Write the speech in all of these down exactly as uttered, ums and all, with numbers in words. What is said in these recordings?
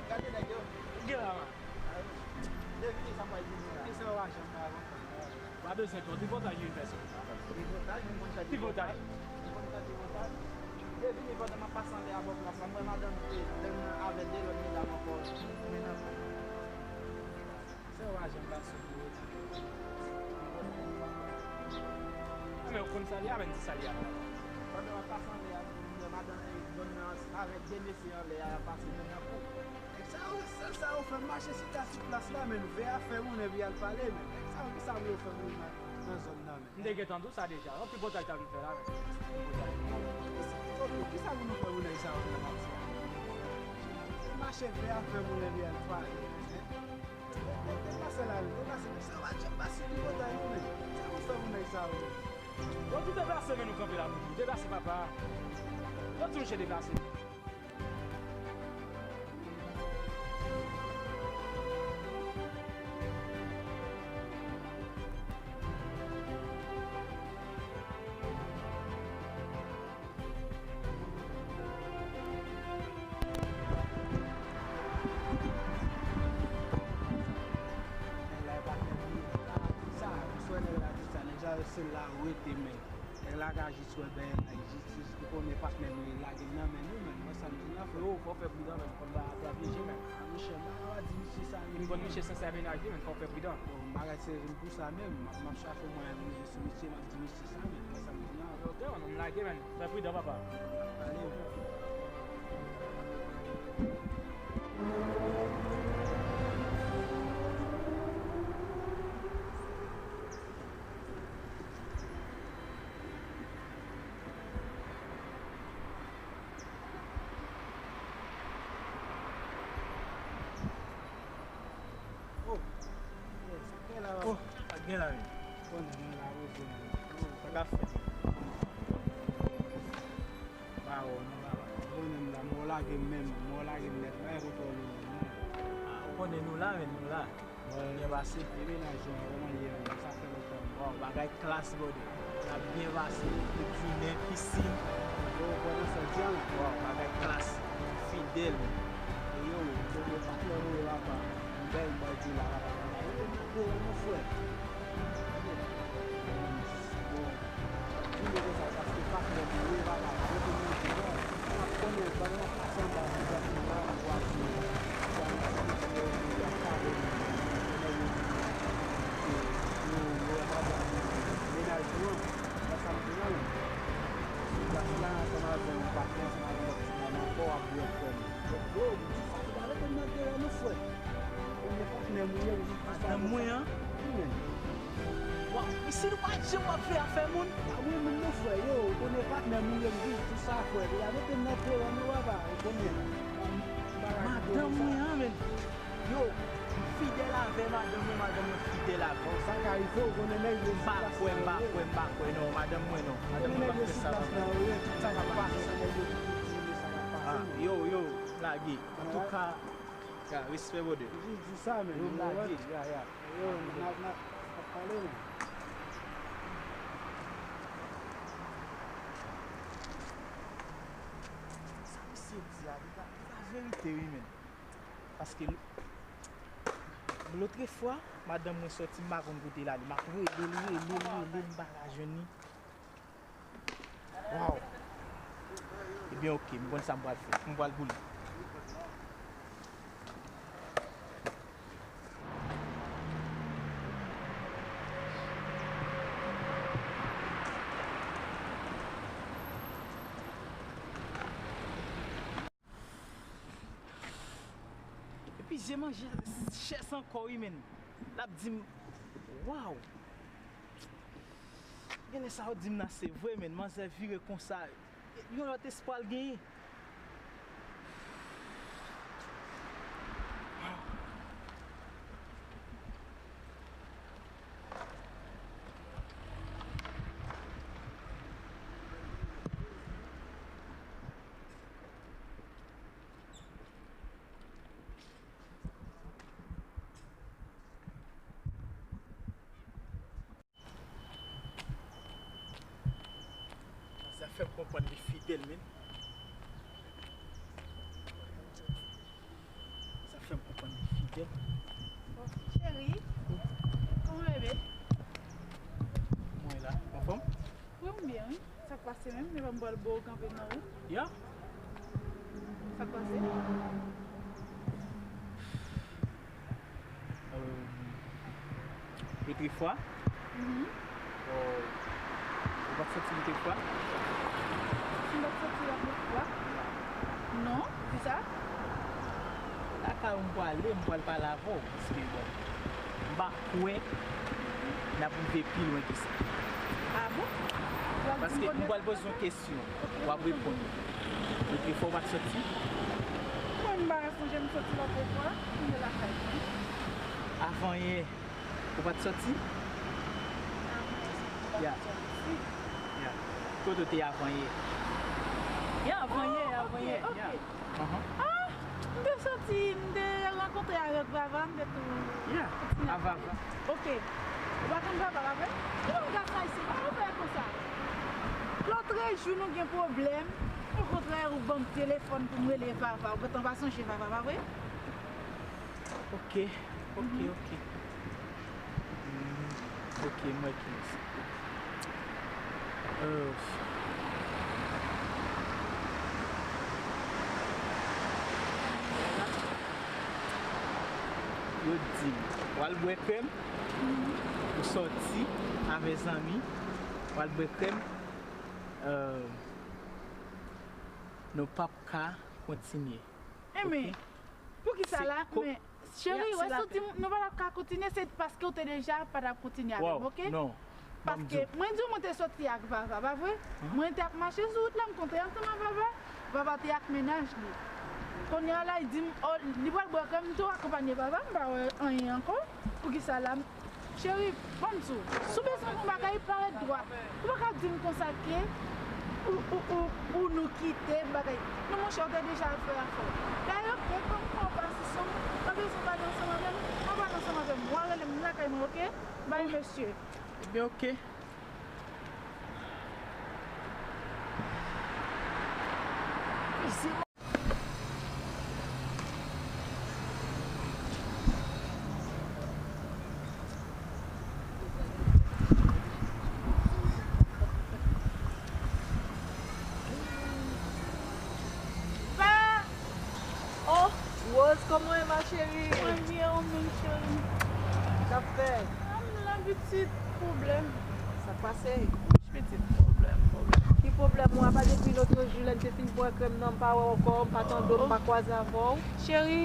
Gade nèg yo. Ou gen la, man. Devine sa m pral di nou la. Ki sa w ajan pa konprann? Pa bezwen twò tripotay wi, pèsonn. Tripotay, nou konn fè tripotay. Tripotay. Nou konn fè tripotay. Devine pandan m ap pase anlè a bò plas la, m wè madanm e, madanm nan avè de lòt medam ankò. Men nan Se w ajan pase pou yo. Men ou konn sa li a, men di sa li a. Pandan w ap pase anlè a, m wè madanm, e, dam nan avèk de mesye anlè a, y ap pase men nan kou. Nèg sa yo, sèl sa yo fè, mache chita sou plas la, men vè a fè moun epi y al pale, men nèg sa yo, ki sa pou yo fè moun nan, nan zòn nan, men? M te gentan di w sa deja. Yon tripotay ta vin fè la, men. Tripotay. Ki sa, ki sa pou nou fè moun nèg sa yo nan pati a? Mache vè a fè moun epi y al pale, men. Deplase la, deplase. Sa va djab pase tripotay nou menm. Sa nou fè moun nèg sa yo? Yo di deplase, men nou kanpe la toujou. Deplase, papa. Yo di nou che deplase. Nèg la e patnè m ye. Sa, m swè nèg la di sa, nèg sa yo se la yo rete, men nèg la ka jis wè bèy la, jis, jis, ou konnen patnè nou ye, lage l nan men nou, men, wè sa m di la, frè. Yo, fò w fè pridan, men, konn bagay la pyeje, men. A, monchè, m pa ka di misye sa, men. M konn misye sansè mennaj li, men, fò w fè pridan. Bon, bagay se vin pou sa menm, m ap, m ap chache mwayen pou m jwe sou misye, m ap di misye sa, men, wè sa m di la. Ok, mwen, m lage, men. Fè pridan, papa. Ale, wi. Oh, yes, ok la. Oh, pa gen la, men. Konnen, mwen la, poze mwen. Oh, sa k ap fèt? Ba, oh, non, ba, ba. Ou konnen m la, mò lage m menm, mò lage m nèt, pa gen kontwòl ou menm, non. Ah, ou konnen nou la, men nou la. Byen pase. E mennaj ou an, kòman l ye menm? Sa fè lontan. Waw, bagay klas, brother. L ap byen pase. Tout jounen, pisin. Yo, brother, sa djòl. Waw, bagay klas. Fidèl. E yo, yo, yo, patnè nou yo, papa. Yon bèl bandi la, papa. Yo, yo, yo, mon frè. Bon. Di yo konsa, paske patnè m ye, papa, rete nan di, non. N ap konnen, pandan n ap pase anba ti gaz la, nou ap di, gaz la, nou ap kale, nou, nou, nou, mennaj nou an, nan sa m di la, wi. Ti gaz la, ansanm avè yon patnè, ansanm avè yon ti dam ankò, ap bwè frè m. Yo, yo, sa ki pa rete m nan deyò, non, frè. Premye patnè m ye, wi. Madanm mwen an? Wi, men. Waw, isi nou pa janm ap fè afè moun. Pa mwen menm non, frè, yo, ou konnen patnè m, wi, m di tou sa, frè, li pa mete m nan deyò non, papa, ou konnen. Madanm mwen an, men. Yo, m fidèl avè madanm mwen, madanm mwen fidèl avè m. Bon, sa ka rive, ou konnen nèg yo sou plas la, m pa kwè, m pa kwè, m pa kwè, non, madanm mwen, non. Madanm mwen p ap fè sa, papa. Tout sa k ap pase, se nèg yo ki di nou sa k ap pase. Ah, yo, yo, lage. Antouka, ya, respè, brother. Jis di sa, men. Yo, lage. Ya, ya. Yo, n ap, n ap, n ap pale, men. Sa misye di a, li pa, li pa verite, wi, men. Paske l-, lotrefwa, madanm mwen sòti, m pa konn kote l ale. M ap rele l, rele l, rele l, m pa ka jwenn li. Waw! Ebyen, oke, m konn sa m pral fè. M pral boule. Epi je manje chès ankò wi, men. L ap di m, waw! Genlè sa yo di m nan se vre, men manzè vire konsa. Yon lòt espwa l genyen. Sa fè m konprann li fidèl, men. Cheri, kòman bebe? Mwen la, anfòm? Wi, m byen, wi. Sa k pase menm? Epa m pral bo kanpe nan ou? Ya. Sa k pase? Euh, Petrifwa. Mhm. Oh, ou pa t soti Petrifwa? Si m pa t soti la Petrifwa? Non, poukisa? Lakay ou m prale, m pral pale avè w, paske bon, m pa kwè n ap rive pi lwen ke sa. Ah bon? Paske m pral poze yon kesyon, w ap reponn mwen. Petrifwa ou pa t soti? Mwen, m pa sonje m soti lòt fwa, m te lakay mwen. Avanyè, ou pa t soti? Ya. Ya. Kote w te avanyè? Ya, avanyè, avanyè. Ya. Ahn. Ah, m te soti, m te rankontre avèk Vava, m te tou... Ya, a Vava. Ok. Ou pa konn Vava, pa vre? Ki bagay sa isit? Ou fè konsa? Lòtrejou nou gen pwoblèm, okontrè ou ban m telefòn pou m rele Vava, ou gentan pa sonje Vava, pa vre? Ok, ok, ok. Mm, ok, m wè ki moun sa. Euh, yo di m, w al bwè krèm, ou sòti avè zanmi, w al bwè krèm, euh, nou p ap ka kontinye. Enben, poukisa la? Men, cheri, wè si w di m nou pa t ap ka kontinye, se paske w te deja pa t ap kontinye avè m, ok? Paske mwen di w mwen te soti ak Vava, pa vre? Mwen te ap mache sou wout la, m kontre ansanm ak Vava. Vava te ak mennaj li. Kounye a la, li di m, oh, li pral bwè krèm, m tou akonpanye Vava, m pa wè anyen ankò. Poukisa la? Cheri, ban m di w, si w bezwen yon bagay, parèt dwat. Ou pa ka di m konsa ke ou, ou, ou, ou nou kite, bagay. Non, monchè, ou te deja al fè afè w. Dayè, ok, kòm ou pa sou son, ou bezwen pale ansanm avè m, ou pale ansanm avè m. W a rele m lakay mwen, ok? Bay mesye. Ebyen, ok. Pa! Oh, Rose, kòman w ye, ma chérie? Mwen byen, ou menm, cheri? Sa k ap fèt? Ah, m la, pitit, pwoblèm. Sa k pase? Pitit pwoblèm, pwoblèm. Ki pwoblèm ou a? Pa depi lòt jou lè n te fin bwè krèm nan, m pa wè w ankò, m pa tande w, m pa kwaze avè w. Cheri,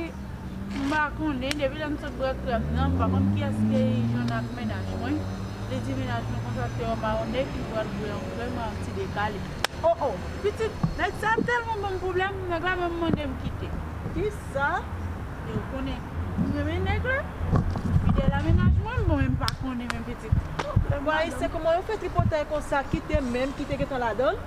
m pa konnen, depi lè m sot bwè krèm nan, m pa konn kiyès ki jwenn ak mennaj mwen. Li di mennaj mwen konsa se yon mayonèz ki pral bwè yon krèm ak ti dekale. Oh, oh, pitit, nèg sa tèlman ban m pwoblèm, nèg la menm mande m kite. Kisa? E ou konnen, m renmen nèg la. Fidèl a mennaj mwen, bon, men m pa konnen menm pitit. Pwoblèm ladan. Ayisyen, kòman yo fè tripotay konsa, kite menm, kite gentan ladan l?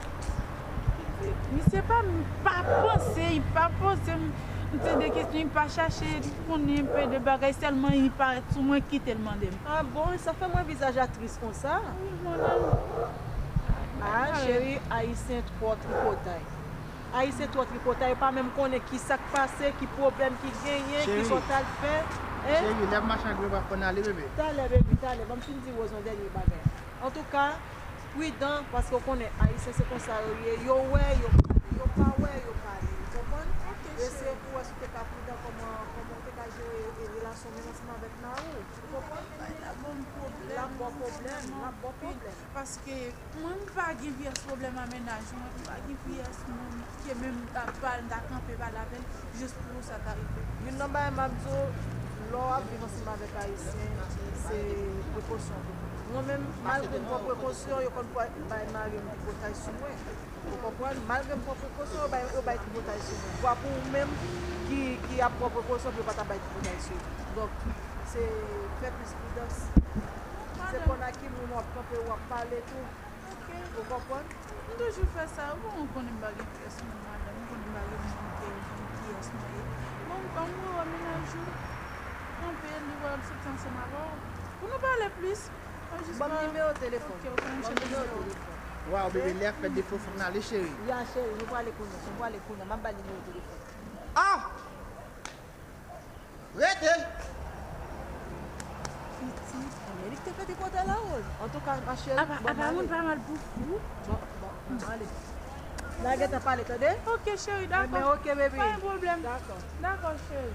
Misye pa, pa panse, li pa poze m, m tande kesyon, li pa chache konnen enpe de bagay, sèlman li parèt sou mwen, kite l mande m. Ah bon, sa fè mwen vizaj la tris konsa? Wi, mwen menm. Ah, cheri, Ayisyen twò tripotay. Ayisyen twò tripotay, yo pa menm konnen ki sa k pase, ki pwoblèm ki genyen, ki sa w t al fè. Cheri, lè m mache ak bebe, w ap konn ale, bebe. Talè, bebe, talè. Ban m fin di Rose yon dènye bagay. Antouka, pridan, paske w konnen, Ayisyen se konsa yo ye. Yo wè, yo pale. Yo pa wè, yo pale. Ou konprann? Eseye pou w wè si w te ka pridan, kòman, kòman w te ka jere, e, relasyon w menm ansanm avèk mari w. Ou konprann? L ap ba w pwoblèm, l ap ba w pwoblèm. Paske mwen, m pa gen pyès pwoblèm a mennaj mwen, m pa gen pyès moun ke menm m ta pale, m ta kanpe pale avè l, jis pou sa ta rive. Youn nan bagay m ap di w, lè w ap viv ansanm avèk Ayisyen, se prekosyon pou pran. Mwen menm, malgre m pran prekosyon, yo konn pran, bay mari m tripotay sou mwen. Ou konprann? Malgre m pran prekosyon, yo bay, yo bay tripotay sou mwen. Kwa pou ou menm ki, ki ap pran prekosyon pou yo pa ta bay tripotay sou ou. Donk, se fè plis pridans. Se konn ak ki moun w ap kanpe, w ap pale tou. Ou konprann? M toujou fè sa, ou konnen m pa gen pyès moun, madanm, ou konnen m pa gen moun ki, ki, kiyès mwen ye. Bon, m pa mwen wè mennaj ou kanpe, li wè l soti ansanm avè w. Pou nou pale plis, mwen jis... Ban m nimewo telefòn. Ok, ok, m chèche nimewo. Waw, bebe, lè a fè defo, fòk n ale, cheri. Ya, cheri, nou prale kounye a, nou prale kounye a, m ap ba l nimewo telefòn. Ah! Rete! Pitit, men li te fè tripotay la, Rose. Antouka, ma chérie, apa, apa moun pa mal pou fou. Bon, bon, bon, ale. N a gentan pale, tande? Ok, cheri, dakò. Enben, ok, baby. Pa gen pwoblèm. Dakò. Dakò, cheri.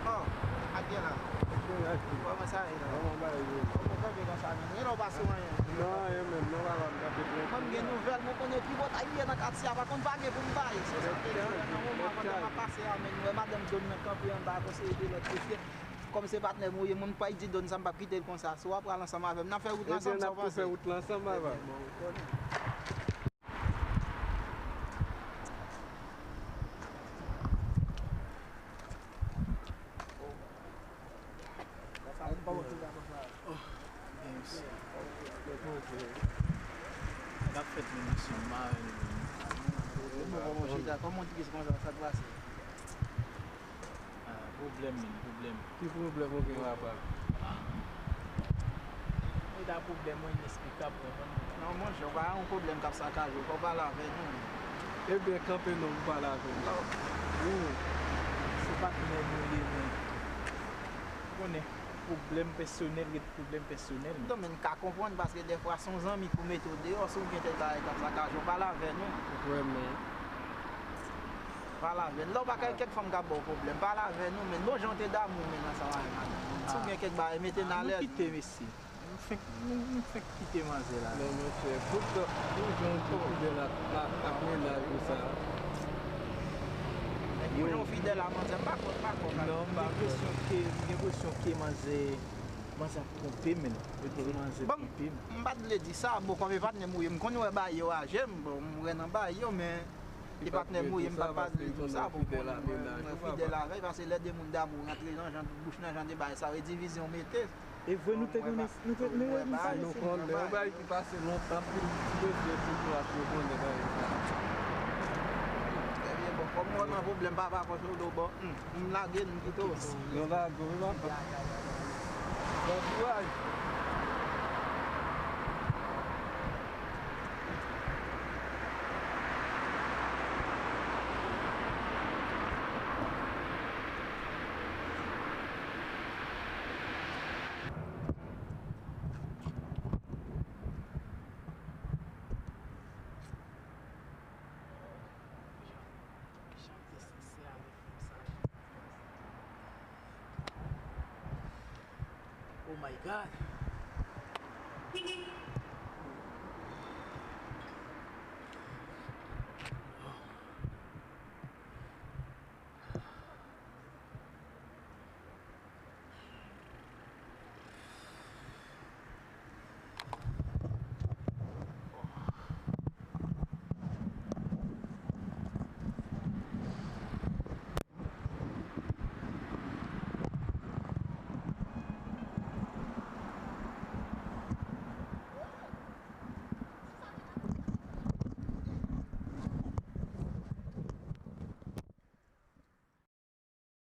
Oh, Adela. Kòman sa ye la? Kòman bagay yo? Kòman kanpe konsa, men? Gen lè w pa sou anyen. Non, anyen menm, non, papa, m kanpe tranquille. Mwen, m gen nouvèl, mwen konnen tripotay li ye nan katye a, pa konn pa gen pou m bay. Se sa m te di nan moman pandan m ap pase a, men m wè madanm John nan kanpe anba, konseye de lòt kote. Kòm se patnè m ou ye, moun pa di Don sa, m p ap kite l konsa. Si w ap pral ansanm avè m, n ap fè wout la ansanm, sa w panse? Ebyen, n ap tou fè wout la ansanm, papa. Bon, m konnen. Oh, gen isi. Sa k ap fèt menm isi, m pa wè li menm. Kòman w ye konsa, sa k pase? Ah, pwoblèm, men, pwoblèm. Ki pwoblèm ou gen, papa? Ah. E ta pwoblèm mwen inesplikab, konprann? Non, monchè, ou pa yon pwoblèm k ap sakaje w, fò w pale avè nou. Ebyen, kanpe non pou pale avè nou. Wi. Se patnè nou ye, men. Ou konnen, pwoblèm pèsonèl ret pwoblèm pèsonèl. Non, men n ka konprann, paske dèfwa se yon zanmi k ou mete w deyò, si w gen tèl bagay k ap sakaje w, pale avè nou. Vrèman. Pale avè n. Lè w pa ka gen kèk fanm k ap ba w pwoblèm, pale avè nou, men bon jan w te damou, men ansanm avè madanm ou. Si w gen kèk bagay, mete n alèz. Ah, nou kite, mesye. Nou fenk, nou, nou fenk kite manzè la. Non, monchè, tout, tout jan w te fidèl ak, ak, ak mennaj ou sa. Men pou jan w fidèl a manzè, m pa kwè, m pa kwè. Non, m gen enpresyon ke, m gen enpresyon ke manzè, manzè ap twonpe m, men. Manzè twonpe m. M pa t vle di sa, bon, kòm e patnè m ou ye, m konn wè bagay yo aje m, bon, m wè nan bagay yo, men e patnè m ou ye, m pa t vle di w sa, bon, m fidèl avè l, paske lè de moun damou rantre nan jan, bouch nan jan de bagay sa, e divizyon mete. E vre, nou te konnen, nou te, nou te konnen sa. Nou konnen, yon bagay ki pase lontan, anpil ti mesye sou plas yo konnen bagay sa. Ebyen, bon, kòm ou nan pwoblèm, papa, fò w do bò, hmm, m lage l, m kite w. Yo lage w, wi, papa. Bon kouraj. Oh my God!